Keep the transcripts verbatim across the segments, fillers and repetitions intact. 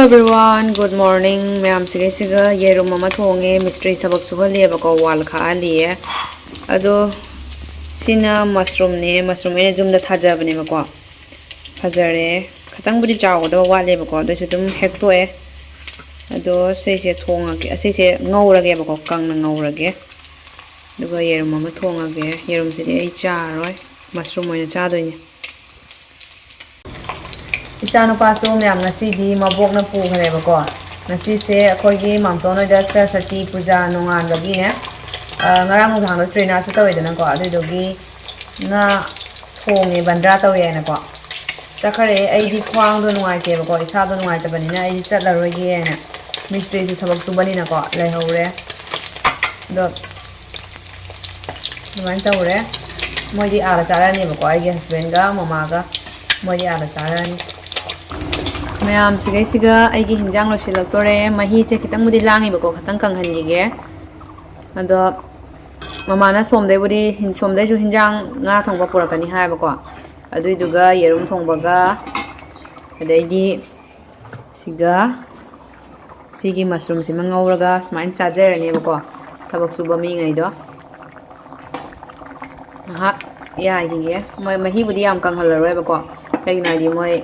Everyone, good morning. ꯃꯌꯥꯝꯁꯤꯒꯩꯁꯤꯒ ꯌꯦꯔꯨꯝ ꯑꯃ ꯊꯣꯡꯉꯦ꯫ ꯃꯤꯁꯇ꯭ꯔꯤ ꯊꯕꯛ ꯁꯨꯍꯜꯂꯤꯑꯕꯀꯣ, ꯋꯥꯜ ꯈꯥꯛꯍꯜꯂꯤꯌꯦ꯫ ꯑꯗꯣ ꯁꯤꯅ ꯃꯁꯔꯨꯝꯅꯦ꯫ ꯃꯁꯔꯨꯝ ꯑꯩꯅ ꯌꯨꯝꯗ ꯊꯥꯖꯕꯅꯦꯕꯀꯣ꯫ ꯐꯖꯔꯦ꯫ ꯈꯤꯇꯪꯕꯨꯗꯤ ꯆꯥꯎꯒꯗꯕ ꯋꯥꯠꯂꯦꯕꯀꯣ, ꯑꯗꯨꯏꯁꯨ ꯑꯗꯨꯝ ꯍꯦꯛꯇꯣꯛꯑꯦ꯫ ꯑꯗꯣ ꯁꯤꯁꯦ ꯊꯣꯡꯉꯒꯦ, ꯑꯁꯤꯁꯦ ꯉꯧꯔꯒꯦꯕꯀꯣ, ꯀꯪꯅ ꯉꯧꯔꯒꯦ꯫ ꯑꯗꯨꯒ ꯌꯦꯔꯨꯝ ꯑꯃ ꯊꯣꯡꯉꯒꯦ꯫ ꯌꯦꯔꯨꯝꯁꯤꯗꯤ ꯑꯩ ꯆꯥꯔꯔꯣꯏ, ꯃꯁꯔꯨꯝ ꯑꯣꯏꯅ ꯆꯥꯗꯣꯏꯅꯦ꯫ ꯏꯆꯥꯅꯨꯄꯥꯁꯨ ꯃꯌꯥꯝ ꯉꯁꯤꯗꯤ ꯃꯕꯣꯛꯅ ꯄꯨꯈ꯭ꯔꯦꯕꯀꯣ꯫ ꯉꯁꯤꯁꯦ ꯑꯩꯈꯣꯏꯒꯤ ꯃꯥꯝꯇꯣꯟ ꯍꯣꯏꯗ ꯁꯔꯁꯇꯤ ꯄꯨꯖꯥ ꯅꯣꯡꯉꯥꯟꯕꯒꯤꯅꯦ, ꯑ, ꯉꯔꯥꯡ ꯅꯨꯡꯗꯥꯡꯗꯣ ꯇ꯭ꯔꯤꯅꯥꯁꯨ ꯇꯧꯋꯦꯗꯅꯀꯣ, ꯑꯗꯨꯏꯗꯨꯒꯤ ꯉꯥ ꯊꯣꯡꯉꯦ, ꯕꯟꯗ꯭ꯔꯥ ꯇꯧꯋꯦ ꯍꯥꯏꯅꯀꯣ꯫ ꯆꯠꯈ꯭ꯔꯦ꯫ ꯑꯩꯗꯤ ꯈ꯭ꯋꯥꯡꯗꯣ ꯅꯨꯡꯉꯥꯏꯇꯦꯕꯀꯣ, ꯏꯁꯥꯗꯣ ꯅꯨꯡꯉꯥꯏꯇꯕꯅꯤꯅ ꯑꯩꯗꯤ ꯆꯠꯂꯔꯣꯏꯒꯦ ꯍꯥꯏꯅ, ꯃꯤꯁꯇ꯭ꯔꯤꯁꯨ ꯊꯕꯛ ꯁꯨꯕꯅꯤꯅꯀꯣ, ꯂꯩꯍꯧꯔꯦ꯫ ꯑꯗꯣ ꯑꯗꯨꯃꯥꯏꯅ ꯇꯧꯔꯦ꯫ ꯃꯣꯏꯗꯤ ꯑꯥꯗ ꯆꯥꯔꯅꯦꯕꯀꯣ, ꯑꯩꯒꯤ ꯍꯁꯕꯦꯟꯒ ꯃꯃꯥꯒ ꯃꯣꯏꯗꯤ ꯑꯥꯗ ꯆꯥꯔꯅꯤ꯫ ꯃꯌꯥꯝꯁꯤꯒꯩꯁꯤꯒ ꯑꯩꯒꯤ ꯍꯤꯟꯖꯥꯡ ꯂꯣꯏꯁꯤꯜꯂꯛꯇꯣꯔꯦ꯫ ꯃꯍꯤꯁꯦ ꯈꯤꯇꯪꯕꯨꯗꯤ ꯂꯥꯡꯉꯤꯕꯀꯣ, ꯈꯤꯇꯪ ꯀꯪꯍꯟꯈꯤꯒꯦ꯫ ꯑꯗꯣ ꯃꯃꯥꯅ ꯁꯣꯝꯗꯩꯕꯨꯗꯤ, ꯁꯣꯝꯗꯩꯁꯨ ꯍꯤꯟꯖꯥꯡ, ꯉꯥ ꯊꯣꯡꯕ ꯄꯨꯔꯛꯀꯅꯤ ꯍꯥꯏꯕꯀꯣ꯫ ꯑꯗꯨꯏꯗꯨꯒ ꯌꯦꯔꯨꯝ ꯊꯣꯡꯕꯒ, ꯑꯗꯩꯗꯤ ꯁꯤꯒ ꯁꯤꯒꯤ ꯃꯁꯔꯨꯝꯁꯤꯃ ꯉꯧꯔꯒ ꯁꯨꯃꯥꯏꯅ ꯆꯥꯖꯔꯅꯦꯕꯀꯣ, ꯊꯕꯛ ꯁꯨꯕ ꯃꯤꯉꯩꯗꯣ꯫ ꯉꯥꯏꯍꯥꯛ ꯌꯥꯏꯈꯤꯒꯦ꯫ ꯃꯣꯏ ꯃꯍꯤꯕꯨꯗꯤ ꯌꯥꯝ ꯀꯪꯍꯜꯂꯔꯣꯏꯕꯀꯣ, ꯀꯩꯒꯤꯅꯣ ꯍꯥꯏꯗꯤ ꯃꯣꯏ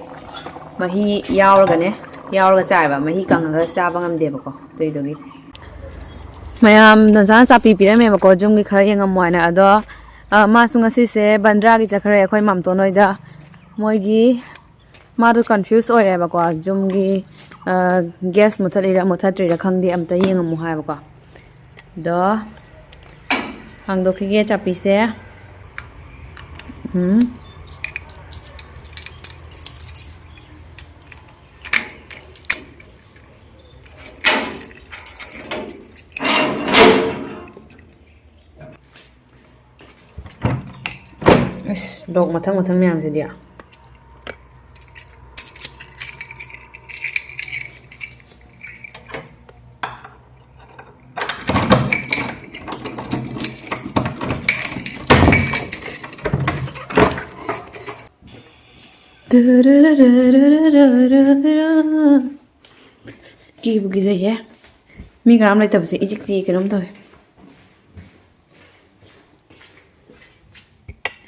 ꯃꯍꯤ ꯌꯥꯎꯔꯒꯅꯦ, ꯌꯥꯎꯔꯒ ꯆꯥꯏꯕ, ꯃꯍꯤ ꯀꯪꯉꯒ ꯆꯥꯕ ꯉꯝꯗꯦꯕꯀꯣ꯫ ꯑꯗꯨꯏꯗꯨꯒꯤ ꯃꯌꯥꯝ ꯅꯣꯟꯆꯥꯅ ꯆꯥꯛ ꯄꯤꯕꯤꯔꯝꯃꯦꯕꯀꯣ, ꯖꯨꯝꯒꯤ ꯈꯔ ꯌꯦꯡꯉꯝꯃꯣ ꯍꯥꯏꯅ꯫ ꯑꯗꯣ, ꯑ, ꯃꯥꯁꯨ ꯉꯁꯤꯁꯦ ꯕꯟꯗ꯭ꯔꯥꯒꯤ ꯆꯠꯈ꯭ꯔꯦ ꯑꯩꯈꯣꯏ ꯃꯥꯝꯇꯣꯟ ꯍꯣꯏꯗ꯫ ꯃꯣꯏꯒꯤ, ꯃꯥꯗꯣ ꯀꯟꯐ꯭ꯌꯨꯁ ꯑꯣꯏꯔꯦꯕꯀꯣ, ꯖꯨꯝꯒꯤ, ꯑ, ꯒ꯭ꯌꯥꯁ ꯃꯨꯊꯠꯂꯤꯔ ꯃꯨꯊꯠꯇ꯭ꯔꯤꯔ ꯈꯪꯗꯦ, ꯑꯝꯇ ꯌꯦꯡꯉꯝꯃꯣ ꯍꯥꯏꯕꯀꯣ꯫ ꯑꯗꯣ ꯍꯥꯡꯗꯣꯛꯈꯤꯒꯦ ꯆꯥꯄꯤꯁꯦ꯫ ꯎꯝ꯫ ꯑꯁ, ꯂꯣꯛ ꯃꯊꯪ ꯃꯊꯪ ꯃꯌꯥꯝꯁꯤꯗꯤ꯫ ꯀꯤꯕꯨ ꯀꯤꯖꯩꯍꯦ꯫ ꯃꯤ ꯀꯅꯥꯝ ꯂꯩꯇꯕꯁꯦ ꯏꯆꯤꯛ ꯆꯤꯛꯏ, ꯀꯩꯅꯣꯝ ꯇꯧꯋꯦ꯫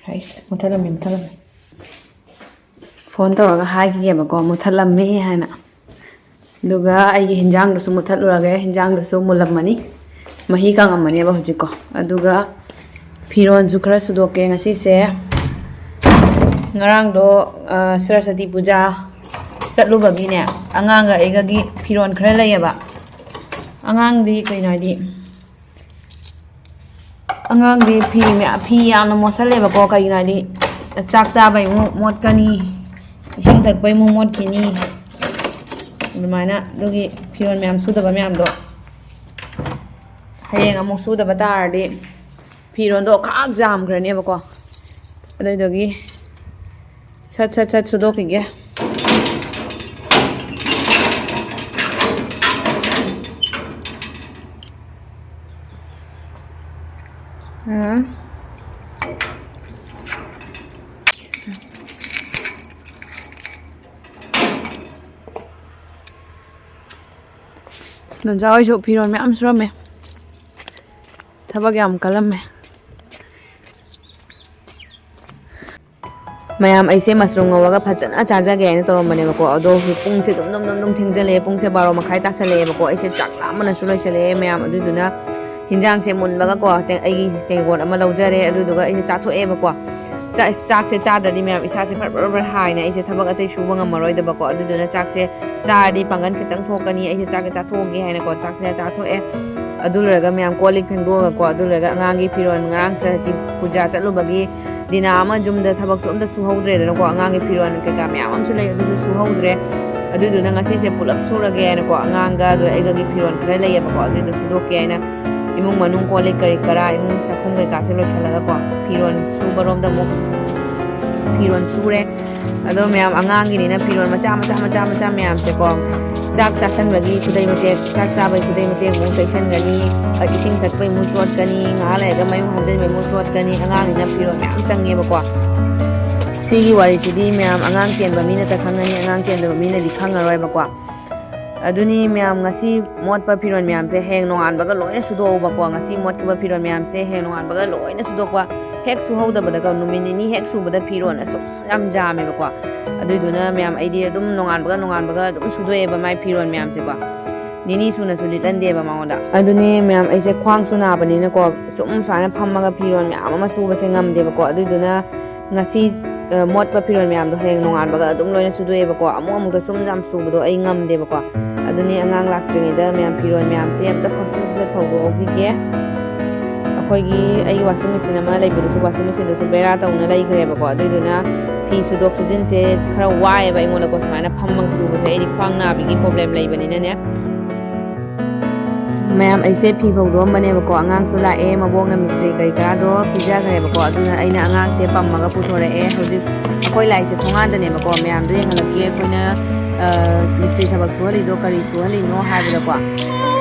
ꯍꯩꯁ, ꯃꯨꯠꯊꯠꯂꯝꯃꯦ, ꯃꯨꯠꯊꯠꯂꯝꯃꯦ꯫ ꯐꯣꯟ ꯇꯧꯔꯒ ꯍꯥꯏꯈꯤꯒꯦꯕꯀꯣ, ꯃꯨꯠꯊꯠꯂꯝꯃꯦ ꯍꯥꯏꯅ꯫ ꯑꯗꯨꯒ ꯑꯩꯒꯤ ꯍꯤꯟꯖꯥꯡꯗꯨꯁꯨ ꯃꯨꯠꯊꯠꯂꯨꯔꯒꯦ꯫ ꯍꯤꯟꯖꯥꯡꯗꯨꯁꯨ ꯃꯨꯜꯂꯝꯃꯅꯤ, ꯃꯍꯤ ꯀꯪꯉꯝꯃꯅꯦꯕ ꯍꯧꯖꯤꯛꯀꯣ꯫ ꯑꯗꯨꯒ ꯐꯤꯔꯣꯟꯁꯨ ꯈꯔ ꯁꯨꯗꯣꯛꯀꯦ ꯉꯁꯤꯁꯦ꯫ ꯉꯔꯥꯡꯗꯣ, ꯑ, ꯁꯔꯁꯋꯇꯤ ꯄꯨꯖꯥ ꯆꯠꯂꯨꯕꯒꯤꯅꯦ, ꯑꯉꯥꯡꯒ ꯑꯩꯒꯒꯤ ꯐꯤꯔꯣꯟ ꯈꯔ ꯂꯩꯌꯦꯕ꯫ ꯑꯉꯥꯡꯗꯤ ꯀꯩꯅꯣ ꯍꯥꯏꯗꯤ, ꯑꯉꯥꯡꯗꯤ ꯐꯤ ꯃꯌꯥꯝ, ꯐꯤ ꯌꯥꯝꯅ ꯃꯣꯠꯁꯜꯂꯦꯕꯀꯣ꯫ ꯀꯩꯒꯤꯅꯣ ꯍꯥꯏꯗꯤ, ꯆꯥꯛ ꯆꯥꯕꯩ ꯑꯃꯨꯛ ꯃꯣꯠꯀꯅꯤ, ꯏꯁꯤꯡ ꯊꯛꯄꯩ ꯑꯃꯨꯛ ꯃꯣꯠꯈꯤꯅꯤ꯫ ꯑꯗꯨꯃꯥꯏꯅ ꯑꯗꯨꯒꯤ ꯐꯤꯔꯣꯟ ꯃꯌꯥꯝ ꯁꯨꯗꯕ ꯃꯌꯥꯝꯗꯣ ꯍꯌꯦꯡ ꯑꯃꯨꯛ ꯁꯨꯗꯕ ꯇꯥꯔꯗꯤ ꯐꯤꯔꯣꯟꯗꯣ ꯈꯥꯛ ꯌꯥꯝꯈ꯭ꯔꯅꯦꯕꯀꯣ꯫ ꯑꯗꯨꯗꯨꯒꯤ ꯁꯠ ꯁꯠ ꯁꯠ ꯁꯨꯗꯣꯛꯈꯤꯒꯦ꯫ ꯑꯥ꯫ ꯅꯟꯖꯥ ꯍꯣꯏꯁꯨ ꯐꯤꯔꯣꯜ ꯃꯌꯥꯝ ꯁꯨꯔꯝꯃꯦ꯫ ꯊꯕꯛ ꯌꯥꯝ ꯀꯜꯂꯝꯃꯦ꯫ ꯃꯌꯥꯝ, ꯑꯩꯁꯦ ꯃꯁꯔꯨꯝ ꯉꯧꯔꯒ ꯐꯖꯅ ꯆꯥꯖꯒꯦ ꯍꯥꯏꯅ ꯇꯧꯔꯝꯕꯅꯦꯕꯀꯣ꯫ ꯑꯗꯣ ꯍꯧꯖꯤꯛ ꯄꯨꯡꯁꯦ ꯑꯗꯨꯝ, ꯑꯗꯨꯝ, ꯑꯗꯨꯝ, ꯑꯗꯨꯝ ꯊꯦꯡꯖꯜꯂꯛꯑꯦ꯫ ꯄꯨꯡꯁꯦ ꯕꯥꯔꯣ ꯃꯈꯥꯏ ꯇꯥꯁꯜꯂꯛꯑꯦꯕꯀꯣ꯫ ꯑꯩꯁꯦ ꯆꯥꯛ ꯂꯥꯝꯕꯅꯁꯨ ꯂꯣꯏꯁꯜꯂꯛꯑꯦ ꯃꯌꯥꯝ꯫ ꯑꯗꯨꯗꯨꯅ ꯍꯤꯟꯖꯥꯡꯁꯦ ꯃꯨꯟꯕꯒꯀꯣ, ꯇꯦ-, ꯑꯩꯒꯤ ꯇꯦꯡꯀꯣꯠ ꯑꯃ ꯂꯧꯖꯔꯦ꯫ ꯑꯗꯨꯗꯨꯒ ꯑꯩꯁꯦ ꯆꯥꯊꯣꯛꯑꯦꯕꯀꯣ꯫ ꯆꯥꯛ, ꯆꯥꯛꯁꯦ ꯆꯥꯗ꯭ꯔꯗꯤ ꯃꯌꯥꯝ ꯏꯁꯥꯁꯦ ꯐꯔ, ꯐꯔ, ꯐꯔ ꯍꯥꯏꯅ ꯑꯩꯁꯦ ꯊꯕꯛ ꯑꯇꯩ ꯁꯨꯕ ꯉꯝꯃꯔꯣꯏꯗꯕꯀꯣ꯫ ꯑꯗꯨꯗꯨꯅ ꯆꯥꯛꯁꯦ ꯆꯥꯔꯗꯤ ꯄꯥꯡꯒꯜ ꯈꯤꯇꯪ ꯊꯣꯛꯀꯅꯤ꯫ ꯑꯩꯁꯦ ꯆꯥꯛꯁꯦ ꯆꯥꯊꯣꯛꯑꯒꯦ ꯍꯥꯏꯅꯀꯣ, ꯆꯥꯛꯁꯦ ꯆꯥꯊꯣꯛꯑꯦ꯫ ꯑꯗꯨ ꯂꯣꯏꯔꯒ ꯃꯌꯥꯝ ꯀꯣꯜ ꯂꯤꯛ ꯐꯦꯡꯗꯣꯛꯑꯒꯀꯣ, ꯑꯗꯨ ꯂꯣꯏꯔꯒ ꯑꯉꯥꯡꯒꯤ ꯐꯤꯔꯣꯜ, ꯉꯔꯥꯡ ꯁꯔꯁꯇꯤ ꯄꯨꯖꯥ ꯆꯠꯂꯨꯕꯒꯤ ꯗꯤꯅꯥ ꯑꯃ ꯌꯨꯝꯗ ꯊꯕꯛꯁꯨ ꯑꯝꯇ ꯁꯨꯍꯧꯗ꯭ꯔꯦꯗꯅꯀꯣ꯫ ꯑꯉꯥꯡꯒꯤ ꯐꯤꯔꯣꯜ ꯀꯩꯀꯥ ꯃꯌꯥꯝ ꯑꯃꯁꯨ ꯂꯩ, ꯑꯗꯨꯁꯨ ꯁꯨꯍꯧꯗ꯭ꯔꯦ꯫ ꯑꯗꯨꯗꯨꯅ ꯉꯁꯤꯁꯦ ꯄꯨꯂꯞ ꯁꯨꯔꯒꯦ ꯍꯥꯏꯅꯀꯣ, ꯑꯉꯥꯡꯒ ꯑꯗꯨ ꯑꯩꯒꯒꯤ ꯐꯤꯔꯣꯜ ꯈꯔ ꯂꯩꯌꯦꯕꯀꯣ, ꯑꯗꯨꯗꯣ ꯁꯨꯗꯣꯛꯀꯦ ꯍꯥꯏꯅ ꯏꯃꯨꯡ ꯃꯅꯨꯡ ꯀꯣꯜ ꯂꯤꯛ ꯀꯔꯤ ꯀꯔꯥ, ꯏꯃꯨꯡ ꯆꯥꯛꯈꯨꯝ ꯀꯩꯀꯥꯁꯦ ꯂꯣꯏꯁꯤꯜꯂꯒꯀꯣ, ꯐꯤꯔꯣꯜ ꯁꯨꯕꯔꯣꯝꯗ ꯑꯃꯨꯛ ꯐꯤꯔꯣꯜ ꯁꯨꯔꯦ꯫ ꯑꯗꯣ ꯃꯌꯥꯝ, ꯑꯉꯥꯡꯒꯤꯅꯤꯅ ꯐꯤꯔꯣꯜ ꯃꯆꯥ, ꯃꯆꯥ, ꯃꯆꯥ, ꯃꯆꯥ ꯃꯌꯥꯝꯁꯦꯀꯣ, ꯆꯥꯛ ꯆꯥꯁꯟꯕꯒꯤ ꯈꯨꯗꯩ ꯃꯇꯦꯛ, ꯆꯥꯛ ꯆꯥꯕꯒꯤ ꯈꯨꯗꯩ ꯃꯇꯦꯛ ꯑꯃꯨꯛ ꯇꯩꯁꯟꯒꯅꯤ, ꯑ, ꯏꯁꯤꯡ ꯊꯛꯄꯒꯤ ꯑꯃꯨꯛ ꯆꯣꯠꯀꯅꯤ, ꯉꯥꯏꯍꯥꯛ ꯂꯩꯔꯒ ꯃꯌꯨꯡ ꯍꯟꯖꯤꯟꯕꯒꯤ ꯑꯃꯨꯛ ꯆꯣꯠꯀꯅꯤ꯫ ꯑꯉꯥꯡꯅꯤꯅ ꯐꯤꯔꯣꯜ ꯃꯌꯥꯝ ꯆꯪꯉꯦꯕꯀꯣ꯫ ꯁꯤꯒꯤ ꯋꯥꯔꯤꯁꯤꯗꯤ ꯃꯌꯥꯝ, ꯑꯉꯥꯡ ꯆꯦꯟꯕ ꯃꯤꯅꯇ ꯈꯪꯉꯅꯤ, ꯑꯉꯥꯡ ꯆꯦꯟꯗꯕ ꯃꯤꯅꯗꯤ ꯈꯪꯉꯔꯣꯏꯕꯀꯣ꯫ ꯑꯗꯨꯅꯤ ꯃꯌꯥꯝ, ꯉꯁꯤ ꯃꯣꯠꯄ ꯐꯤꯔꯣꯜ ꯃꯌꯥꯝꯁꯦ ꯍꯌꯦꯡ ꯅꯣꯡꯉꯥꯟꯕꯒ ꯂꯣꯏꯅ ꯁꯨꯗꯣꯛꯎꯕꯀꯣ꯫ ꯉꯁꯤ ꯃꯣꯠꯈꯤꯕ ꯐꯤꯔꯣꯜ ꯃꯌꯥꯝꯁꯦ ꯍꯌꯦꯡ ꯅꯣꯡꯉꯥꯟꯕꯒ ꯂꯣꯏꯅ ꯁꯨꯗꯣꯛꯄ꯫ ꯍꯦꯛ ꯁꯨꯍꯧꯗꯕꯗꯀꯣ, ꯅꯨꯃꯤꯠ ꯅꯤꯅꯤ ꯍꯦꯛ ꯁꯨꯕꯗ ꯐꯤꯔꯣꯜ ꯑꯁꯨꯛ ꯌꯥꯝ ꯌꯥꯝꯃꯦꯕꯀꯣ꯫ ꯑꯗꯨꯏꯗꯨꯅ ꯃꯌꯥꯝ, ꯑꯩꯗꯤ ꯑꯗꯨꯝ ꯅꯣꯡꯉꯥꯟꯕꯒ ꯅꯣꯡꯉꯥꯟꯕꯒ ꯑꯗꯨꯝ ꯁꯨꯗꯣꯛꯑꯦꯕ ꯃꯥꯏ ꯐꯤꯔꯣꯜ ꯃꯌꯥꯝꯁꯦꯀꯣ꯫ ꯅꯤꯅꯤ ꯁꯨꯅꯁꯨ ꯂꯤꯠꯍꯟꯗꯦꯕ ꯃꯉꯣꯟꯗ꯫ ꯑꯗꯨꯅꯦ ꯃꯌꯥꯝ, ꯑꯩꯁꯦ ꯈ꯭ꯋꯥꯡꯁꯨ ꯅꯥꯕꯅꯤꯅꯀꯣ, ꯁꯨꯝ ꯁꯨꯃꯥꯏꯅ ꯐꯝꯃꯒ ꯐꯤꯔꯣꯜ ꯃꯌꯥꯝ ꯑꯃ ꯁꯨꯕꯁꯦ ꯉꯝꯗꯦꯕꯀꯣ꯫ ꯑꯗꯨꯏꯗꯨꯅ ꯉꯁꯤ, ꯑ, ꯃꯣꯠꯄ ꯐꯤꯔꯣꯜ ꯃꯌꯥꯝꯗꯣ ꯍꯌꯦꯡ ꯅꯣꯡꯉꯥꯟꯕꯒ ꯑꯗꯨꯝ ꯂꯣꯏꯅ ꯁꯨꯗꯣꯛꯑꯦꯕꯀꯣ꯫ ꯑꯃꯨꯛ ꯑꯃꯨꯛꯇ ꯁꯨꯝ ꯌꯥꯝ ꯁꯨꯕꯗꯣ ꯑꯩ ꯉꯝꯗꯦꯕꯀꯣ꯫ ꯑꯗꯨꯅꯤ ꯑꯉꯥꯡ ꯂꯥꯛꯇ꯭ꯔꯤꯉꯩꯗ ꯃꯌꯥꯝ ꯐꯤꯔꯣꯜ ꯃꯌꯥꯝꯁꯦ ꯑꯝꯇ ꯐꯧꯁꯤꯟ ꯁꯠ ꯐꯧꯗꯣꯛꯍꯧꯈꯤꯒꯦ꯫ ꯑꯩꯈꯣꯏꯒꯤ, ꯑꯩꯒꯤ washing machine ꯑꯃ ꯂꯩꯕꯗꯨꯁꯨ, washing machineꯗꯨꯁꯨ ꯕꯦꯔꯥ ꯇꯧꯅ ꯂꯩꯈ꯭ꯔꯦꯕꯀꯣ꯫ ꯑꯗꯨꯏꯗꯨꯅ ꯐꯤ ꯁꯨꯗꯣꯛ ꯁꯨꯖꯤꯟꯁꯦ ꯈꯔ ꯋꯥꯏꯑꯦꯕ ꯑꯩꯉꯣꯟꯗꯀꯣ, ꯁꯨꯃꯥꯏꯅ ꯐꯝꯃꯒ ꯁꯨꯕꯁꯦ꯫ ꯑꯩꯗꯤ ꯈ꯭ꯋꯥꯡ ꯅꯥꯕꯒꯤ problem ꯂꯩꯕꯅꯤꯅꯅꯦ꯫ ꯃꯌꯥꯝ, ꯑꯩꯁꯦ ꯐꯤ ꯐꯧꯗꯣꯛꯑꯝꯕꯅꯦꯕꯀꯣ, ꯑꯉꯥꯡꯁꯨ ꯂꯥꯛꯑꯦ, ꯃꯕꯣꯛꯅ ꯃꯤꯁꯇ꯭ꯔꯤ ꯀꯔꯤ ꯀꯔꯥꯗꯣ ꯄꯤꯖꯈ꯭ꯔꯦꯕꯀꯣ꯫ ꯑꯗꯨꯅ ꯑꯩꯅ ꯑꯉꯥꯡꯁꯦ ꯄꯝꯃꯒ ꯄꯨꯊꯣꯔꯛꯑꯦ꯫ ꯍꯧꯖꯤꯛ ꯑꯩꯈꯣꯏ ꯂꯥꯛꯏꯁꯦ ꯊꯣꯡꯒꯥꯟꯗꯅꯦꯕꯀꯣ꯫ ꯃꯌꯥꯝꯗꯣ ꯌꯦꯡꯍꯜꯂꯛꯀꯦ, ꯑꯩꯈꯣꯏꯅ, ꯑ, ꯃꯤꯁꯇ꯭ꯔꯤ ꯊꯕꯛ ꯁꯨꯍꯜꯂꯤꯗꯣ ꯀꯔꯤ ꯁꯨꯍꯜꯂꯤꯅꯣ ꯍꯥꯏꯕꯗꯀꯣ,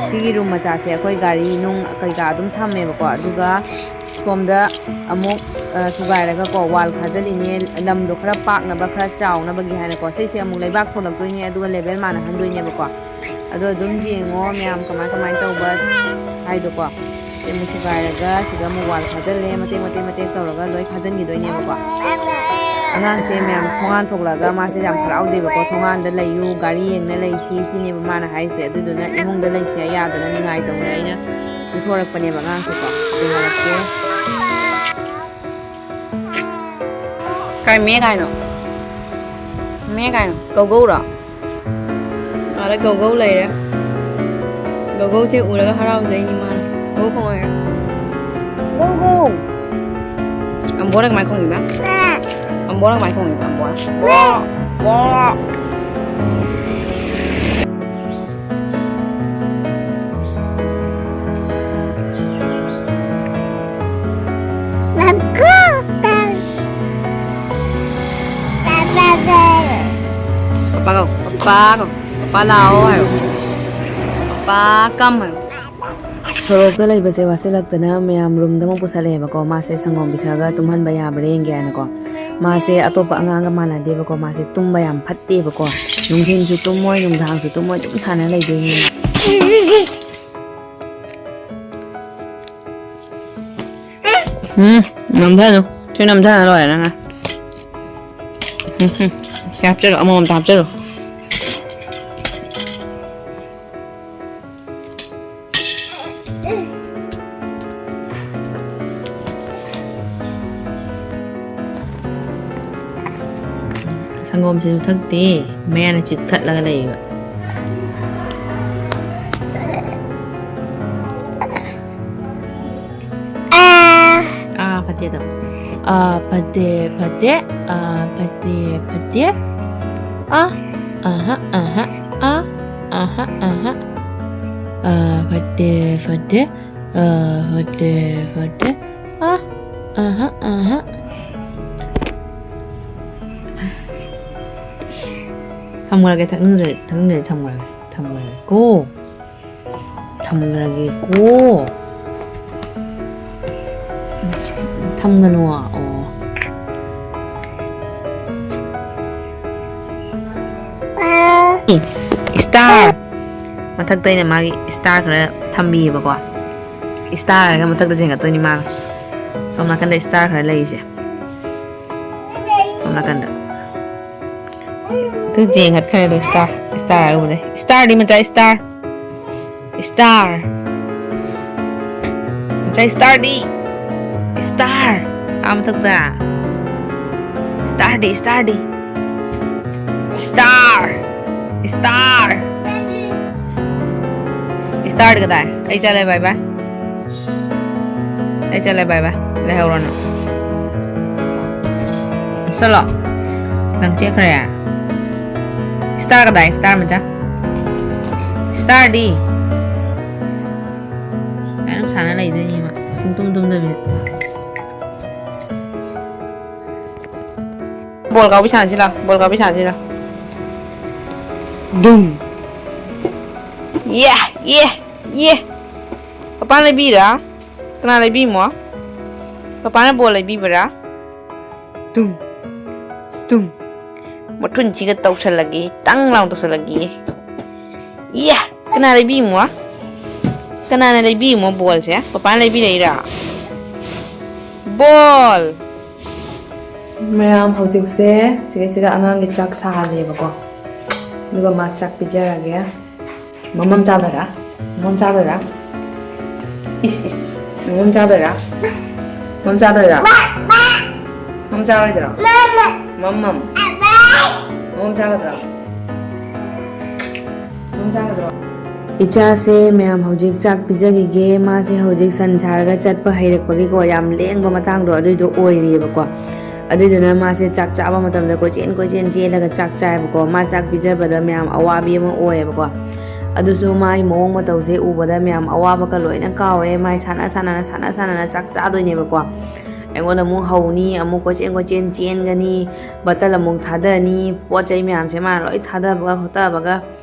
ꯁꯤꯒꯤ room ꯃꯆꯥꯁꯦ ꯑꯩꯈꯣꯏ ꯒꯥꯔꯤ ꯅꯨꯡ ꯀꯩꯀꯥ ꯑꯗꯨꯝ ꯊꯝꯃꯦꯕꯀꯣ꯫ ꯑꯗꯨꯒ ꯁꯣꯝꯗ ꯑꯃꯨꯛ, ꯑ, ꯊꯨꯒꯥꯏꯔꯒꯀꯣ, wall ꯈꯥꯖꯤꯜꯂꯤꯅꯦ꯫ ꯂꯝꯗꯣ ꯈꯔ ꯄꯥꯛꯅꯕ, ꯈꯔ ꯆꯥꯎꯅꯕꯒꯤ ꯍꯥꯏꯅꯀꯣ꯫ ꯁꯤꯁꯦ ꯑꯃꯨꯛ ꯂꯩꯕꯥꯛ ꯊꯣꯛꯂꯛꯇꯣꯏꯅꯦ, ꯑꯗꯨꯒ level ꯃꯥꯟꯅꯍꯟꯗꯣꯏꯅꯦꯕꯀꯣ꯫ ꯑꯗꯣ ꯑꯗꯨꯝ ꯌꯦꯡꯉꯣ ꯃꯌꯥꯝ, ꯀꯃꯥꯏ ꯀꯃꯥꯏꯅ ꯇꯧꯕ ꯍꯥꯏꯗꯣꯀꯣ꯫ ꯁꯤ ꯑꯃꯨꯛ ꯊꯨꯒꯥꯏꯔꯒ ꯁꯤꯗ ꯑꯃꯨꯛ wall ꯈꯥꯖꯤꯜꯂꯦ, ꯃꯇꯦꯛ ꯃꯇꯦꯛ ꯃꯇꯦꯛ ꯇꯧꯔꯒ ꯂꯣꯏ ꯈꯥꯖꯤꯟꯈꯤꯗꯣꯏꯅꯦꯕꯀꯣ꯫ ꯑꯉꯥꯡꯁꯦ ꯃꯌꯥꯝ ꯊꯣꯡꯒꯥꯟ ꯊꯣꯛꯂꯛꯑꯒ ꯃꯥꯁꯦ ꯌꯥꯝ ꯍꯔꯥꯎꯖꯩꯕꯀꯣ꯫ "ꯊꯣꯡꯒꯥꯟꯗ ꯂꯩꯌꯨ, ꯒꯥꯔꯤ ꯌꯦꯡꯅ ꯂꯩꯁꯤ", ꯁꯤꯅꯦꯕ ꯃꯥꯅ ꯍꯥꯏꯔꯤꯁꯦ꯫ ꯑꯗꯨꯗꯨꯅ ꯏꯃꯨꯡꯗ ꯂꯩꯁꯦ ꯌꯥꯗꯅ ꯅꯤꯡꯉꯥꯏ ꯇꯧꯔꯦ꯫ ꯑꯩꯅ ꯄꯨꯊꯣꯔꯛꯄꯅꯦꯕ ꯑꯉꯥꯡꯁꯦꯀꯣ꯫ ꯌꯦꯡꯍꯜꯂꯛꯀꯦ꯫ ꯀꯥꯏ ꯃꯦ ꯀꯥꯏꯅꯣ? ꯃꯦ ꯀꯥꯏꯅꯣ? ꯒꯧꯒꯧꯔꯣ? ꯑꯥꯗ ꯒꯧꯒꯧ ꯂꯩꯔꯦ꯫ ꯒꯧꯒꯧꯁꯦ ꯎꯔꯒ ꯍꯔꯥꯎꯖꯩꯅꯤ ꯃꯥꯅ꯫ ꯒꯧꯒꯧ ꯈꯣꯡꯉꯛꯑꯦ꯫ ꯒꯧꯒꯧ! ꯑꯝꯕꯣꯅ ꯀꯃꯥꯏ ꯈꯣꯡꯉꯤꯕ? ꯑꯝꯕꯣꯅ ꯀꯃꯥꯏ ꯈꯣꯡꯉꯤꯕ? ꯑꯝꯕꯣꯅ꯫ ꯄꯄꯥ ꯀꯧ, ꯄꯄꯥ ꯀꯧ, ꯄꯄꯥ ꯂꯥꯛꯑꯣ ꯍꯥꯏꯌꯣ, ꯄꯄꯥ ꯀꯝ ꯍꯥꯏꯌꯣ꯫ ꯁꯣꯔꯣꯛꯇ ꯂꯩꯕꯁꯦ ꯋꯥꯁꯤꯜꯂꯛꯇꯅ ꯃꯌꯥꯝ roomꯗ ꯑꯃꯨꯛ ꯄꯨꯁꯜꯂꯛꯑꯦꯕꯀꯣ꯫ ꯃꯥꯁꯦ ꯁꯪꯒꯣꯝ ꯄꯤꯊꯛꯑꯒ ꯇꯨꯝꯍꯟꯕ ꯌꯥꯕ꯭ꯔꯥ ꯌꯦꯡꯒꯦ ꯍꯥꯏꯅꯀꯣ꯫ ꯃꯥꯁꯦ ꯑꯇꯣꯞꯄ ꯑꯉꯥꯡꯒ ꯃꯥꯟꯅꯗꯦꯕꯀꯣ, ꯃꯥꯁꯦ ꯇꯨꯝꯕ ꯌꯥꯝ ꯐꯠꯇꯦꯕꯀꯣ꯫ ꯅꯨꯡꯊꯤꯜꯁꯨ ꯇꯨꯝꯃꯣꯏ, ꯅꯨꯡꯗꯥꯡꯁꯨ ꯇꯨꯝꯃꯣꯏ, ꯑꯗꯨꯝ ꯁꯥꯟꯅ ꯂꯩꯗꯣꯏꯅꯤ꯫ ꯎꯝ, ꯅꯝꯊꯅꯨ꯫ ꯁꯤ ꯅꯝꯊꯅ ꯂꯣꯏꯔꯦ ꯅꯪꯅ꯫ ꯎꯝ, ꯎꯝ꯫ ꯁꯤ ꯍꯥꯞꯆꯜꯂꯣ, ꯑꯃꯃꯝꯇ ꯍꯥꯞꯆꯜꯂꯣ꯫ ꯁꯪꯒꯣꯝꯁꯤꯁꯨ ꯊꯛꯇꯦ, ꯃꯌꯥꯅ ꯆꯤꯛꯊꯠꯂꯒ ꯂꯩꯌꯦꯕ꯫ ꯑꯥ꯫ ꯑꯥ ꯐꯠꯇꯦ ꯇꯧ꯫ ꯑꯥ ꯐꯠꯇꯦ, ꯐꯠꯇꯦ꯫ ꯑꯥ ꯐꯠꯇꯦ, ꯐꯠꯇꯦ꯫ ꯑꯥ꯫ ꯑꯍ, ꯑꯍ꯫ ꯑꯥ꯫ ꯑꯍ, ꯑꯍ꯫ ꯑꯥ ꯐꯠꯇꯦ, ꯐꯠꯇꯦ꯫ ꯑꯥ ꯐꯠꯇꯦ, ꯐꯠꯇꯦ꯫ ꯑꯥ꯫ ꯑꯍ, ꯑꯍ꯫ ꯊꯝꯈ꯭ꯔꯒꯦ, ꯊꯛꯅꯤꯡꯗ꯭ꯔꯦ, ꯊꯛꯅꯤꯡꯗ꯭ꯔꯦ, ꯊꯝꯈ꯭ꯔꯒꯦ, ꯊꯝꯈ꯭ꯔꯒꯦꯀꯣ꯫ ꯊꯝꯈ꯭ꯔꯒꯦꯀꯣ꯫ ꯊꯝꯒꯅꯨ꯫ ꯑꯣ꯫ ꯏꯁꯇꯥꯔ꯫ ꯃꯊꯛꯇ ꯑꯩꯅ ꯃꯥꯒꯤ ꯏꯁꯇꯥꯔ ꯈꯔ ꯊꯝꯕꯤꯌꯦꯕꯀꯣ꯫ ꯏꯁꯇꯥꯔ ꯍꯥꯏꯔꯒ ꯃꯊꯛꯇ ꯆꯤꯡꯈꯠꯇꯣꯏꯅꯤ ꯃꯥꯅ꯫ ꯁꯣꯝ ꯅꯥꯀꯟꯗ ꯏꯁꯇꯥꯔ ꯈꯔ ꯂꯩꯔꯤꯁꯦ꯫ ꯁꯣꯝ ꯅꯥꯀꯟꯗ꯫ ꯑꯗꯨ ꯌꯦꯡꯈꯠꯈ꯭ꯔꯦ ꯑꯗꯣ ꯏꯁꯇꯥꯔ, ꯏꯁꯇꯥꯔ ꯍꯥꯏꯕꯗꯤ ꯏꯁꯇꯥꯔꯗꯤ ꯃꯆꯥ ꯏꯁꯇꯥꯔ꯫ ꯏꯁꯇꯥꯔ꯫ ꯃꯆꯥ ꯏꯁꯇꯥꯔꯗꯤ꯫ ꯏꯁꯇꯥꯔ꯫ ꯑꯥ ꯃꯊꯛꯇ꯫ ꯏꯁꯇꯥꯔꯗꯤ, ꯏꯁꯇꯥꯔꯗꯤ꯫ ꯏꯁꯇꯥꯔ꯫ ꯏꯁꯇꯥꯔ꯫ ꯏꯁꯇꯥꯔꯗꯤ ꯀꯗꯥꯏ? ꯑꯩ ꯆꯠꯂꯦ, bye bye꯫ ꯑꯩ ꯆꯠꯂꯦ, bye bye꯫ ꯂꯩꯍꯧꯔꯣ ꯅꯪ꯫ ꯆꯠꯂꯣ꯫ ꯅꯪ ꯆꯦꯟꯈ꯭ꯔꯦ꯫ ꯏꯁꯇꯥꯔ ꯀꯗꯥꯏ? ꯏꯁꯇꯥꯔ ꯃꯆꯥ꯫ ꯏꯁꯇꯥꯔꯗꯤ? ꯑꯗꯨꯝ ꯁꯥꯟꯅ ꯂꯩꯗꯣꯏꯅꯤ ꯃꯥ꯫ ꯁꯨꯡꯇꯨꯝ ꯇꯨꯝꯗꯕꯤꯗ꯫ ꯕꯣꯜ ꯀꯥꯎꯕꯤ ꯁꯥꯟꯅꯁꯤ ꯂꯥꯎ꯫ ꯕꯣꯜ ꯀꯥꯎꯕꯤ ꯁꯥꯟꯅꯁꯤ ꯂꯥꯎ꯫ ꯗꯨꯝ꯫ ꯌꯦ! ꯌꯦ! ꯌꯦ! ꯄꯄꯥ ꯂꯩꯕꯤꯔꯥ? ꯀꯅꯥ ꯂꯩꯕꯤꯃꯣ? ꯄꯄꯥꯅ ꯕꯣꯜ ꯂꯩꯕꯤꯕ꯭ꯔꯥ? ꯇꯨꯝ꯫ ꯇꯨꯝ꯫ ꯃꯊꯨꯟꯁꯤꯒ ꯇꯧꯁꯜꯂꯒꯦ, ꯇꯪ ꯂꯥꯎ ꯇꯧꯁꯜꯂꯒꯦ꯫ ꯏꯌꯥ! ꯀꯅꯥ ꯂꯩꯕꯤꯃꯣ? ꯀꯅꯥꯅ ꯂꯩꯕꯤꯃꯣ ꯕꯣꯜꯁꯦ? ꯄꯄꯥꯅ ꯂꯩꯕꯤꯔꯛꯏꯔꯥ? ꯕꯣꯜ! ꯃꯌꯥꯝ, ꯍꯧꯖꯤꯛꯁꯦ ꯁꯤꯒ ꯁꯤꯒ ꯑꯉꯥꯡꯒꯤ ꯆꯥꯛ ꯁꯥꯍꯜꯂꯦꯕꯀꯣ, ꯑꯗꯨꯒ ꯃꯥ ꯆꯥꯛ ꯄꯤꯖꯔꯒꯦ꯫ ꯃꯃꯝ ꯆꯥꯗꯣꯏꯔꯥ? ꯃꯃꯝ ꯆꯥꯗꯣꯏꯔꯥ? ꯏꯁ, ꯏꯁ, ꯏꯁ꯫ ꯃꯃꯝ ꯆꯥꯗꯣꯏꯔꯥ? ꯃꯃꯝ ꯆꯥꯗꯣꯏꯔꯥ? ꯃꯃꯝ ꯆꯥꯔꯣꯏꯗ꯭ꯔꯣ? ꯃꯃꯝ꯫ ꯃꯃꯝ ꯆꯥꯒꯗ꯭ꯔꯣ? ꯃꯃꯝ ꯆꯥꯒꯗ꯭ꯔꯣ? ꯏꯆꯥꯁꯦ ꯃꯌꯥꯝ ꯍꯧꯖꯤꯛ ꯆꯥꯛ ꯄꯤꯖꯈꯤꯒꯦ꯫ ꯃꯥꯁꯦ ꯍꯧꯖꯤꯛ ꯁꯟ ꯁꯥꯔꯒ ꯆꯠꯄ ꯍꯩꯔꯛꯄꯒꯤꯀꯣ, ꯌꯥꯝ ꯂꯦꯡꯕ ꯃꯇꯥꯡꯗꯣ ꯑꯗꯨꯏꯗꯣ ꯑꯣꯏꯔꯤꯑꯕꯀꯣ꯫ ꯑꯗꯨꯏꯗꯨꯅ ꯃꯥꯁꯦ ꯆꯥꯛ ꯆꯥꯕ ꯃꯇꯝꯗ ꯀꯣꯏꯆꯦꯟ ꯀꯣꯏꯆꯦꯟ ꯆꯦꯜꯂꯒ ꯆꯥꯛ ꯆꯥꯏꯕꯀꯣ꯫ ꯃꯥ ꯆꯥꯛ ꯄꯤꯖꯕꯗ ꯃꯌꯥꯝ ꯑꯋꯥꯕꯤ ꯑꯃ ꯑꯣꯏꯌꯦꯕꯀꯣ꯫ ꯑꯗꯨꯁꯨ ꯃꯥꯒꯤ ꯃꯑꯣꯡ ꯃꯇꯧꯁꯦ ꯎꯕꯗ ꯃꯌꯥꯝ ꯑꯋꯥꯕꯒ ꯂꯣꯏꯅ ꯀꯥꯎꯋꯦ꯫ ꯃꯥꯏ ꯁꯥꯟꯅ ꯁꯥꯟꯅꯅ, ꯁꯥꯟꯅ ꯁꯥꯟꯅꯅ ꯆꯥꯛ ꯆꯥꯗꯣꯏꯅꯦꯕꯀꯣ꯫ ꯑꯩꯉꯣꯟꯗ ꯑꯃꯨꯛ ꯍꯧꯅꯤ, ꯑꯃꯨꯛ ꯀꯣꯏꯆꯦꯟ ꯀꯣꯏꯆꯦꯟ ꯆꯦꯟꯒꯅꯤ, ꯕꯇꯜ ꯑꯃꯨꯛ ꯊꯥꯗꯅꯤ, ꯄꯣꯠ ꯆꯩ ꯃꯌꯥꯝꯁꯦ ꯃꯥꯅ ꯂꯣꯏ ꯊꯥꯗꯕꯒ ꯈꯣꯠꯇꯕꯒ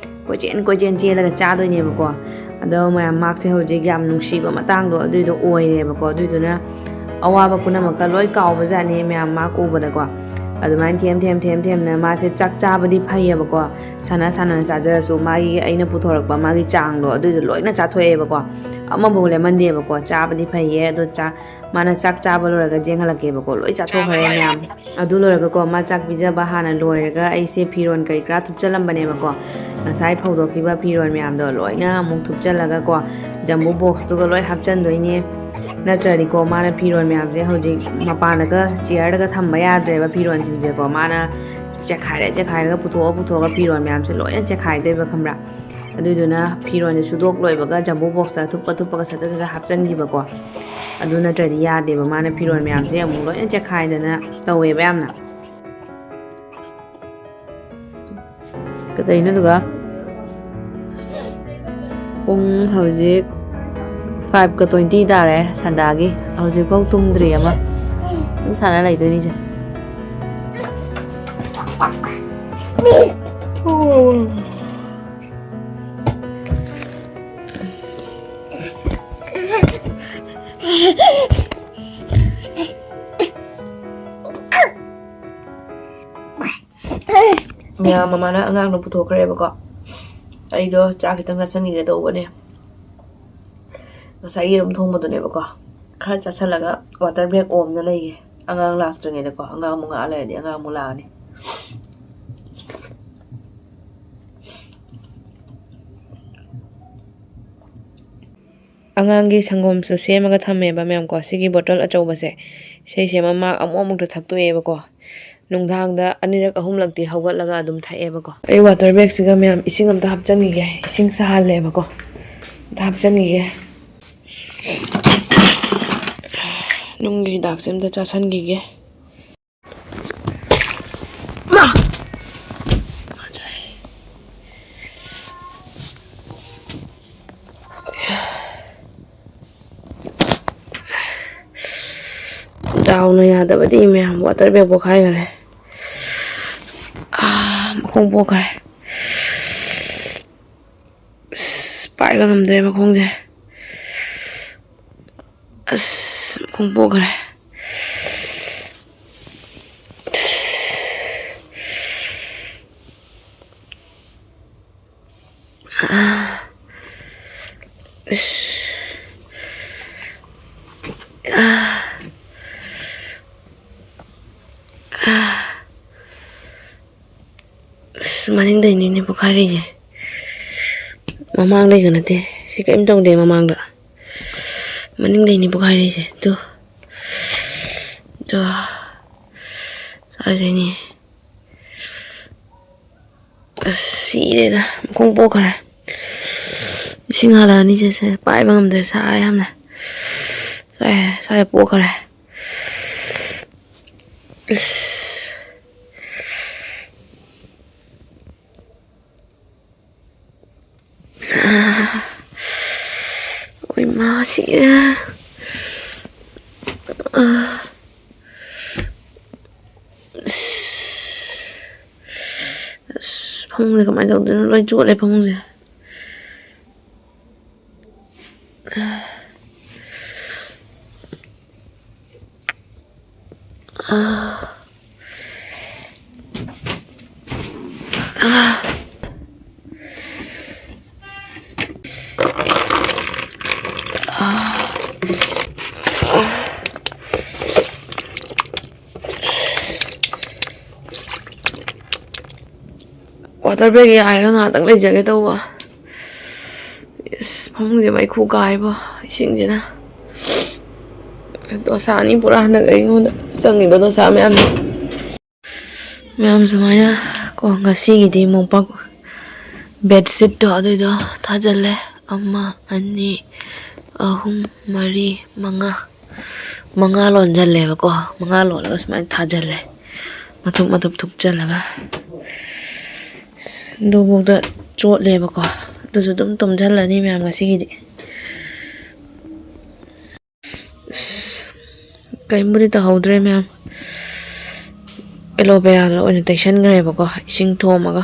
ꯀꯣꯏꯆꯦꯟ ꯀꯣꯏꯆꯦꯟ ꯆꯦꯜꯂꯒ ꯆꯥꯗꯣꯏꯅꯦꯕꯀꯣ꯫ ꯑꯗꯣ ꯃꯌꯥꯝ ꯃꯥꯛꯁꯦ ꯍꯧꯖꯤꯛ ꯌꯥꯝ ꯅꯨꯡꯁꯤꯕ ꯃꯇꯥꯡꯗꯣ ꯑꯗꯨꯏꯗꯣ ꯑꯣꯏꯔꯦꯕꯀꯣ꯫ ꯑꯗꯨꯏꯗꯨꯅ ꯑꯋꯥꯕ ꯄꯨꯝꯅꯃꯛꯀ ꯂꯣꯏ ꯀꯥꯎꯕꯖꯥꯠꯅꯤ ꯃꯌꯥꯝ ꯃꯥꯛ ꯎꯕꯗꯀꯣ꯫ ꯑꯗꯨꯃꯥꯏꯅ ꯊꯦꯝ ꯊꯦꯝ ꯊꯦꯝ ꯊꯦꯝꯅ ꯃꯥꯁꯦ ꯆꯥꯛ ꯆꯥꯕꯗꯤ ꯐꯩꯌꯦꯕꯀꯣ, ꯁꯥꯟꯅ ꯁꯥꯟꯅꯅ ꯆꯥꯖꯔꯁꯨ ꯃꯥꯒꯤ ꯑꯩꯅ ꯄꯨꯊꯣꯔꯛꯄ ꯃꯥꯒꯤ ꯆꯥꯡꯗꯣ ꯑꯗꯨꯏꯗꯣ ꯂꯣꯏꯅ ꯆꯥꯊꯣꯛꯑꯦꯕꯀꯣ꯫ ꯑꯃꯐꯥꯎ ꯂꯦꯝꯍꯟꯗꯦꯕꯀꯣ꯫ ꯆꯥꯕꯗꯤ ꯐꯩꯌꯦ, ꯑꯗꯣ ꯆꯥ ꯃꯥꯅ ꯆꯥꯛ ꯆꯥꯕ ꯂꯣꯏꯔꯒ ꯆꯦꯟꯍꯜꯂꯛꯀꯦꯕꯀꯣ꯫ ꯂꯣꯏ ꯆꯥꯊꯣꯛꯈ꯭ꯔꯦ ꯃꯌꯥꯝ꯫ ꯑꯗꯨ ꯂꯣꯏꯔꯒꯀꯣ, ꯃꯥ ꯆꯥꯛ ꯄꯤꯖꯕ ꯍꯥꯟꯅ ꯂꯣꯏꯔꯒ ꯑꯩꯁꯦ ꯐꯤꯔꯣꯜ ꯀꯔꯤ ꯀꯔꯥ ꯊꯨꯞꯆꯜꯂꯝꯕꯅꯦꯕꯀꯣ꯫ ꯉꯁꯥꯏ ꯐꯧꯗꯣꯛꯈꯤꯕ ꯐꯤꯔꯣꯜ ꯃꯌꯥꯝꯗꯣ ꯂꯣꯏꯅ ꯑꯃꯨꯛ ꯊꯨꯞꯆꯜꯂꯒꯀꯣ, ꯖꯝꯕꯣ ꯕꯣꯛꯁꯇꯨꯒ ꯂꯣꯏ ꯍꯥꯞꯆꯟꯗꯣꯏꯅꯦ꯫ ꯅꯠꯇ꯭ꯔꯗꯤꯀꯣ, ꯃꯥꯅ ꯐꯤꯔꯣꯜ ꯃꯌꯥꯝꯁꯦ ꯍꯧꯖꯤꯛ ꯃꯄꯥꯟꯗꯒ ꯆꯤꯌꯔꯗꯒ ꯊꯝꯕ ꯌꯥꯗ꯭ꯔꯦꯕ ꯐꯤꯔꯣꯜꯁꯤꯡꯁꯦꯀꯣ꯫ ꯃꯥꯅ ꯆꯦꯈꯥꯏꯔ ꯆꯦꯈꯥꯏꯔꯒ ꯄꯨꯊꯣꯛꯑ ꯄꯨꯊꯣꯛꯑꯒ ꯐꯤꯔꯣꯜ ꯃꯌꯥꯝꯁꯦ ꯂꯣꯏꯅ ꯆꯦꯈꯥꯏꯗꯣꯏꯕ, ꯈꯪꯕ꯭ꯔꯥ? ꯑꯗꯨꯏꯗꯨꯅ ꯐꯤꯔꯣꯜꯁꯦ ꯁꯨꯗꯣꯛ ꯂꯣꯏꯕꯒ ꯖꯝꯕꯣ ꯕꯣꯛꯁꯇ ꯑꯊꯨꯞ ꯑꯊꯨꯞꯄꯒ ꯁꯠ ꯁꯠ ꯁꯠ ꯁꯠ ꯍꯥꯞꯆꯤꯟꯈꯤꯕꯀꯣ꯫ ꯑꯗꯨ ꯅꯠꯇ꯭ꯔꯗꯤ ꯌꯥꯗꯦꯕ, ꯃꯥꯅ ꯐꯤꯔꯣꯜ ꯃꯌꯥꯝꯁꯦ ꯑꯃꯨꯛ ꯂꯣꯏꯅ ꯆꯦꯈꯥꯏꯗꯅ ꯇꯧꯋꯦꯕ ꯌꯥꯝꯅ꯫ ꯀꯗꯩꯅꯣ ꯑꯗꯨꯒ? ꯄꯨꯡ ꯍꯧꯖꯤꯛ ꯐꯥꯏꯚꯀ ꯇ꯭ꯋꯦꯟꯇꯤ ꯇꯥꯔꯦ ꯁꯟꯗꯥꯒꯤ꯫ ꯍꯧꯖꯤꯛꯐꯥꯎ ꯇꯨꯝꯗ꯭ꯔꯤ ꯑꯃ꯫ ꯑꯗꯨꯝ ꯁꯥꯟꯅ ꯂꯩꯗꯣꯏꯅꯤꯁꯦ꯫ ꯃꯌꯥꯝ ꯃꯃꯥꯅ ꯑꯉꯥꯡꯗꯣ ꯄꯨꯊꯣꯛꯈ꯭ꯔꯦꯕꯀꯣ꯫ ꯑꯩꯗꯣ ꯆꯥꯛ ꯈꯤꯇꯪ ꯆꯥꯁꯤꯟꯈꯤꯒꯦ ꯇꯧꯕꯅꯦ꯫ ꯉꯁꯥꯏꯒꯤ ꯌꯦꯔꯨꯝ ꯊꯣꯡꯕꯗꯨꯅꯦꯕꯀꯣ꯫ ꯈꯔ ꯆꯥꯁꯤꯜꯂꯒ water break ꯑꯣꯝꯅ ꯂꯩꯒꯦ꯫ ꯑꯉꯥꯡ ꯂꯥꯛꯇ꯭ꯔꯤꯉꯩꯗꯀꯣ꯫ ꯑꯉꯥꯡ ꯑꯃꯨꯛ ꯉꯥꯛꯑ ꯂꯩꯔꯗꯤ ꯑꯉꯥꯡ ꯑꯃꯨꯛ ꯂꯥꯛꯑꯅꯤ꯫ ꯑꯉꯥꯡꯒꯤ ꯁꯪꯒꯣꯝꯁꯨ ꯁꯦꯝꯃꯒ ꯊꯝꯃꯦꯕ ꯃꯌꯥꯝꯀꯣ꯫ ꯁꯤꯒꯤ bottle ꯑꯆꯧꯕꯁꯦ, ꯁꯤꯁꯦ ꯃꯃꯥ ꯑꯃꯨꯛ ꯑꯃꯨꯛꯇ ꯊꯛꯇꯣꯛꯑꯦꯕꯀꯣ꯫ ꯅꯨꯡꯗꯥꯡꯗ ꯑꯅꯤꯔꯛ ꯑꯍꯨꯝꯂꯛꯇꯤ ꯍꯧꯒꯠꯂꯒ ꯑꯗꯨꯝ ꯊꯛꯑꯦꯕꯀꯣ꯫ ꯑꯩ water bagꯁꯤꯒ ꯃꯌꯥꯝ ꯏꯁꯤꯡ ꯑꯝꯇ ꯍꯥꯞꯆꯟꯈꯤꯒꯦ꯫ ꯏꯁꯤꯡ ꯁꯥꯍꯜꯂꯦꯕꯀꯣ꯫ ꯑꯝꯇ ꯍꯥꯞꯆꯟꯈꯤꯒꯦ꯫ ꯅꯨꯡꯒꯤ ꯍꯤꯗꯥꯛꯁꯦ ꯑꯝꯇ ꯆꯥꯁꯟꯈꯤꯒꯦ꯫ ꯃꯥ! ꯗꯥꯎꯅ ꯌꯥꯗꯕꯗꯤ ꯃꯌꯥꯝ water bag ꯄꯣꯛꯈꯥꯏꯈꯔꯦ꯫ ꯑꯥ, ꯃꯈꯣꯡ ꯄꯣꯛꯈ꯭ꯔꯦ꯫ ꯑꯁ, ꯄꯥꯏꯕ ꯉꯝꯗ꯭ꯔꯦ ꯃꯈꯣꯡꯁꯦ꯫ ꯑꯁ, ꯃꯈꯣꯡ ꯄꯣꯛꯈ꯭ꯔꯦ꯫ ꯑꯁ, ꯃꯅꯤꯡꯗꯩꯅꯤꯅꯦ ꯄꯣꯛꯈꯥꯏꯔꯛꯏꯁꯦ꯫ ꯃꯃꯥꯡꯗꯩꯒ ꯅꯠꯇꯦ꯫ ꯁꯤ ꯀꯔꯤꯝ ꯇꯧꯗꯦ ꯃꯃꯥꯡꯗ꯫ ꯃꯅꯤꯡꯗꯩꯅꯤ ꯄꯣꯛꯈꯥꯏꯔꯛꯏꯁꯦ꯫ ꯇꯨ꯫ ꯇꯨ꯫ ꯁ꯭ꯋꯥꯏꯗꯩꯅꯤ꯫ ꯑꯁ, ꯁꯤꯔꯦꯗ꯫ ꯃꯈꯣꯡ ꯄꯣꯛꯈ꯭ꯔꯦ꯫ ꯏꯁꯤꯡ ꯍꯥꯜꯂꯛꯑꯅꯤ ꯁꯦ, ꯁꯦ꯫ ꯄꯥꯏꯕ ꯉꯝꯗ꯭ꯔꯦ꯫ ꯁꯥꯔꯦ ꯌꯥꯝꯅ꯫ ꯁ꯭ꯋꯥꯏ, ꯁ꯭ꯋꯥꯏ ꯄꯣꯛꯈ꯭ꯔꯦ꯫ ꯑꯁ꯫ ꯑꯣꯏꯃꯥ, ꯁꯤꯔꯦ꯫ ꯑꯁ, ꯐꯃꯨꯡꯁꯦ ꯀꯃꯥꯏꯅ ꯇꯧꯗꯣꯏꯅꯣ? ꯂꯣꯏ ꯆꯣꯠꯂꯦ ꯐꯃꯨꯡꯁꯦ꯫ Water bag ꯌꯥꯏꯔꯒ ꯉꯥꯏꯍꯥꯛꯇꯪ ꯂꯩꯖꯒꯦ ꯇꯧꯕ꯫ ꯏꯁ, ꯐꯃꯨꯡꯁꯦ ꯃꯩꯈꯨ ꯀꯥꯏꯕ, ꯏꯁꯤꯡꯁꯤꯅ꯫ ꯗꯣꯁꯥ ꯑꯅꯤ ꯄꯨꯔꯥ ꯍꯟꯗꯛ ꯑꯩꯉꯣꯟꯗ ꯆꯪꯉꯤꯕ ꯗꯣꯁꯥ ꯃꯌꯥꯝꯁꯦ꯫ ꯃꯌꯥꯝ ꯁꯨꯃꯥꯏꯅ ꯀꯣ, ꯉꯁꯤꯒꯤꯗꯤ ꯃꯣꯝꯄꯥꯛ bedsheetꯇꯣ ꯑꯗꯨꯏꯗꯣ ꯊꯥꯖꯤꯜꯂꯦ꯫ ꯑꯃ, ꯑꯅꯤ, ꯑꯍꯨꯝ, ꯃꯔꯤ, ꯃꯉꯥ꯫ ꯃꯉꯥ ꯂꯣꯟꯁꯤꯜꯂꯦꯕꯀꯣ꯫ ꯃꯉꯥ ꯂꯣꯜꯂꯒ ꯁꯨꯃꯥꯏꯅ ꯊꯥꯖꯤꯜꯂꯦ, ꯃꯊꯨꯞ ꯃꯊꯨꯞ ꯊꯨꯞꯆꯜꯂꯒ꯫ ꯑꯁ, ꯑꯗꯨꯐꯥꯎꯗ ꯆꯣꯠꯂꯦꯕꯀꯣ꯫ ꯑꯗꯨꯁꯨ ꯑꯗꯨꯝ ꯇꯨꯝꯁꯤꯜꯂꯅꯤ ꯃꯌꯥꯝ ꯉꯁꯤꯒꯤꯗꯤ꯫ ꯑꯁ, ꯀꯔꯤꯝꯕꯨꯗꯤ ꯇꯧꯍꯧꯗ꯭ꯔꯦ ꯃꯌꯥꯝ꯫ Aloe veraꯗ ꯑꯣꯏꯅ ꯇꯩꯁꯟꯈ꯭ꯔꯦꯕꯀꯣ, ꯏꯁꯤꯡ ꯊꯣꯝꯃꯒ꯫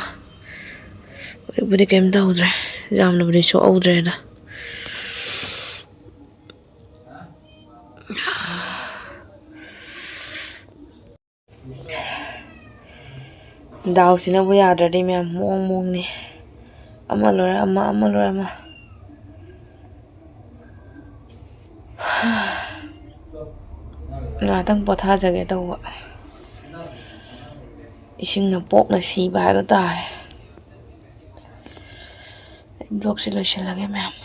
ꯍꯧꯖꯤꯛꯄꯨꯗꯤ ꯀꯔꯤꯝ ꯇꯧꯍꯧꯗ꯭ꯔꯦ, ꯌꯥꯝꯅꯕꯨꯗꯤ ꯁꯣꯛꯍꯧꯗ꯭ꯔꯦꯗ꯫ ꯗꯥꯎꯁꯤꯅꯕꯨ ꯌꯥꯗ꯭ꯔꯗꯤ ꯃꯌꯥꯝ ꯃꯑꯣꯡ ꯃꯑꯣꯡꯅꯤ꯫ ꯑꯃ ꯂꯣꯏꯔ ꯑꯃ, ꯑꯃ ꯂꯣꯏꯔ ꯑꯃ꯫ ꯉꯥꯛꯇꯪ ꯄꯣꯊꯥꯖꯒꯦ ꯇꯧꯕ꯫ ꯏꯁꯤꯡꯅ ꯄꯣꯛꯅ ꯁꯤꯕ ꯍꯥꯏꯕ ꯇꯥꯔꯦ꯫ ꯑꯩ vlogꯁꯦ ꯂꯣꯏꯁꯤꯜꯂꯒꯦ ꯃꯌꯥꯝ꯫